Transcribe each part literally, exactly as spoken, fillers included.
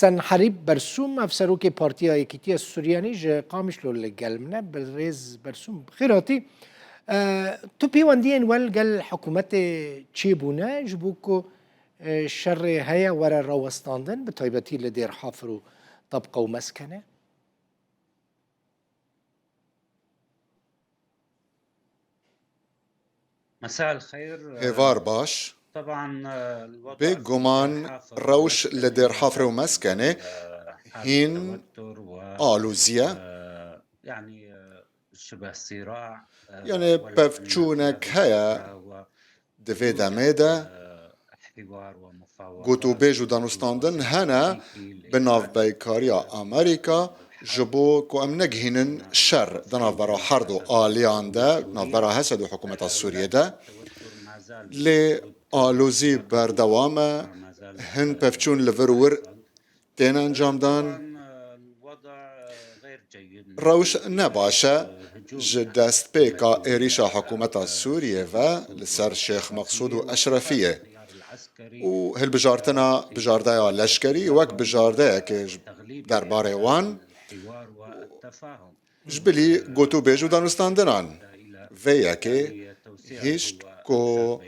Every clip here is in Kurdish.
Senherîb Bersûm, ev serokê Partiya Yekîtiya Suryanî ji Qamişlo li gel min e. Birêz Bersûm, bi xêr hatî. E, tu pêwendiyên we li gel hikûmetê çêbûne, ji bo ku, e, şerê heye were rawestandin, bi taybetî li Dêr Hafir û Tabqa û Meskenê? مساء الخير. Hêvar baş. طبعاً، آه، الوضع Bê guman, في الدير حافر rewş li Dêr Hafirê û Meskenê, آه، حالة hîn توتر و، alozî ye. آه، يعني، آه، شبه صراع، آه، Yanî ولا pevçûnek أن heye, و Di vê demê de gotûbêj û danûstandin hene bi navbeynkariya Amerîka, ji bo ku em negihînin şer di navbera her du aliyan de, navbera Hesed û hikûmeta Sûriyê de. Lê alozî berdewam e, hin pevçûn li vir û wir tên encamdan. Rewş ne baş e. Ji destpêka êrîşa hikûmeta Sûriyê ve li ser Şêx Meqsûd û Eşrefiyê û hilbijartina bijardeya leşkerî wek bijardeyekê ji derbarê wan ji bilî gotûbêj û danûstandinan. Vê yekê hişt ku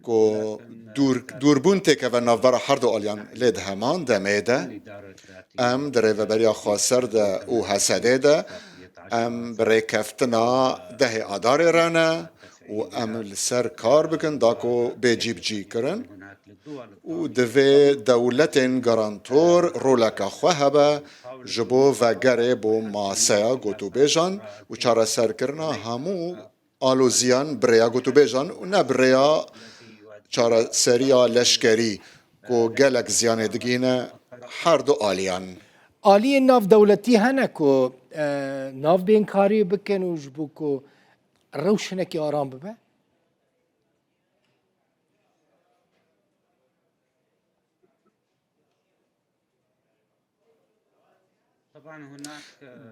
ku dûr, dûrbûn têkeve navbera her du aliyan, lê di heman demê de em di Rêveberiya Xweser de û Hesedê de em bi rêkeftina dehê Adarê re ne û em li ser kar bikin da ku bê cîbicî kirin û divê dewletên garantor roleke xwe hebe ji bo vegerê bo maseya gotûbêjan û çareserkirina hemû aloziyan bi rêya gotûbêjan û ne bi rêya çareseriya leşkerî ku gelek ziyanê digihîne her du aliyan. Aliyên navdewletî hene ku, e, navbênkarî bikin û ji bo ku rewş hinekî aram bibe?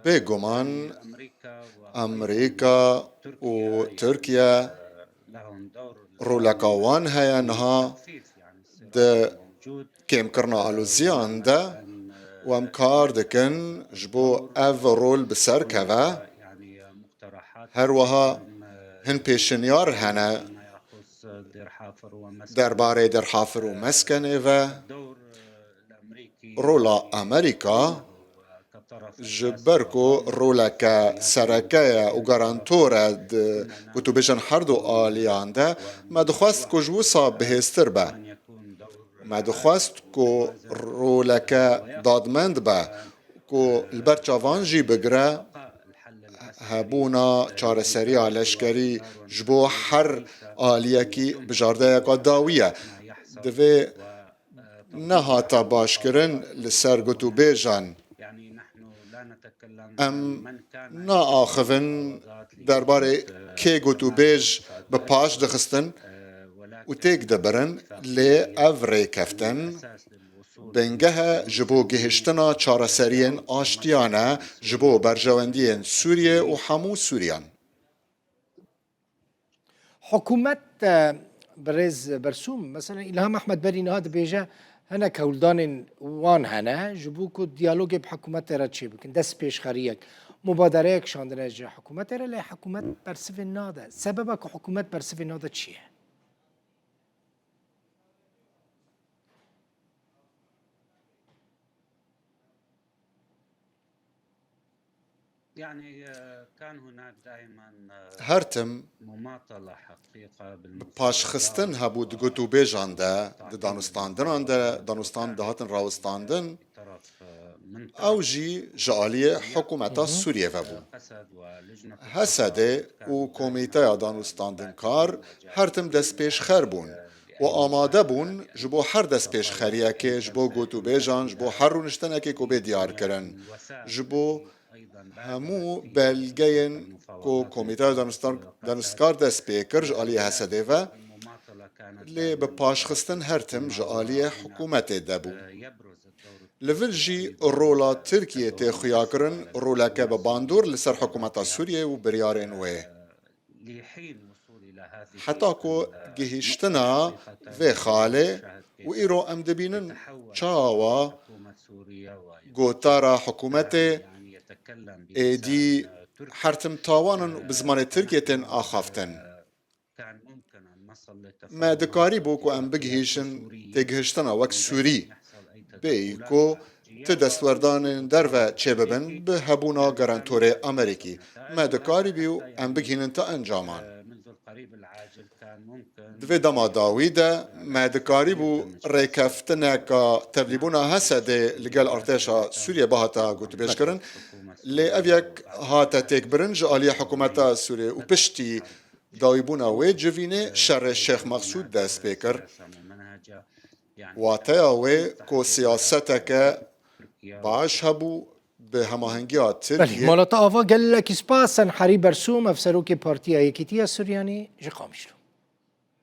Bêguman Amerîka û Tirkiye roleka wan heye niha di kêmkirina aloziyan de û em kar dikin ji bo ev rol bi ser keve. Her wiha hin pêşinyar hene derbarê Dêr Hafir û Meskenê ve. Rola Amerîka, ji ber ku roleke sereke ye û garantor e di gotûbêjên her du aliyan de, me dixwest ku ji wisa bihêztir be. Me dixwest ku roleke dadmend be, ku li ber çavan jî bigire hebûna çareseriya leşkerî ji bo her aliyekî bijardeyeka dawî ye. Divê nehata başkirin li ser gotûbêjan. Em naaxivin derbarê kê gotûbêj bi paş dixistin û têk dibirin, lê ev rêkeftin bingeh e ji bo gihiştina çareseriyên aştiyane ji bo berjewendiyên Sûriyê û hemû Sûriyan. Hikûmet, e, birêz Bersûm, mesela Îlham Ehmed berî niha dibêje, hinek hewldanên wan hene, ji bo ku diyalogê bi hikûmetê re çêbikin, destpêşxeriyek, mubadereyek şandine ji hikûmetê re, lê hikûmet bersivê nade. Sebeba ku hikûmet bersivê nade çi ye? يعني، آه، كان هناك دائمًا، آه، Her tim مماطلة حقيقة bi بالنسبة paşxistin للدعوة hebû di gotûbêjan de, di danûstandinan de, danûstan dihatin rawestandin. طرف، آه، من Ew طرف jî ji aliyê hikûmeta Sûriyê ve bû. قسد ولجنة Hesedê û Komîteya Danûstandinkar her tim destpêşxer bûn û amade bûn ji bo her destpêşxeriyekê, ji bo gotûbêjan, ji bo her rûniştinekê ku bê diyar kirin, ji bo hemû belgeyên ku Komîteya Danûstan-, Danûstkar dest pê kir ji aliyê Hesedê ve, lê bi paşxistin her tim ji aliyê hikûmetê de bû. Li vir jî rola Tirkiyê tê xuyakirin, roleke bi bandor li ser hikûmeta Sûriyê û biryarên wê. Heta ku gihîştina vê xalê û îro em dibînin çawa gotara hikûmetê êdî her tim tawan in û bi zimanê Tirkiyê tên axaftin. Me dikarîbû ku em bigihîşin têgihiştina wek Sûrî, bêyî ku ti destwerdanên derve çêbibin bi hebûna garantorê Amerîkî. Me dikarîbû em bigihînin ti encaman. Di vê dema dawî de me dikarîbû rêkeftineka tevlîbûna Hesedê li gel artêşa Sûriyê bihata gotûbêjkirin. Lê ev yek hate têkbirin ji aliyê hikûmeta Sûriyê û piştî dawîbûna wê civînê şerê Şêx Mexsûd dest pê kir. Wateya wê ku siyaseteke baş hebû bi hemahengiya Belê, Tirkiyê. Mala te ava, gelekî spas. Senherî Bersûm, ev serokê Partiya Yekîtiya Suryanî ji Qamişlo.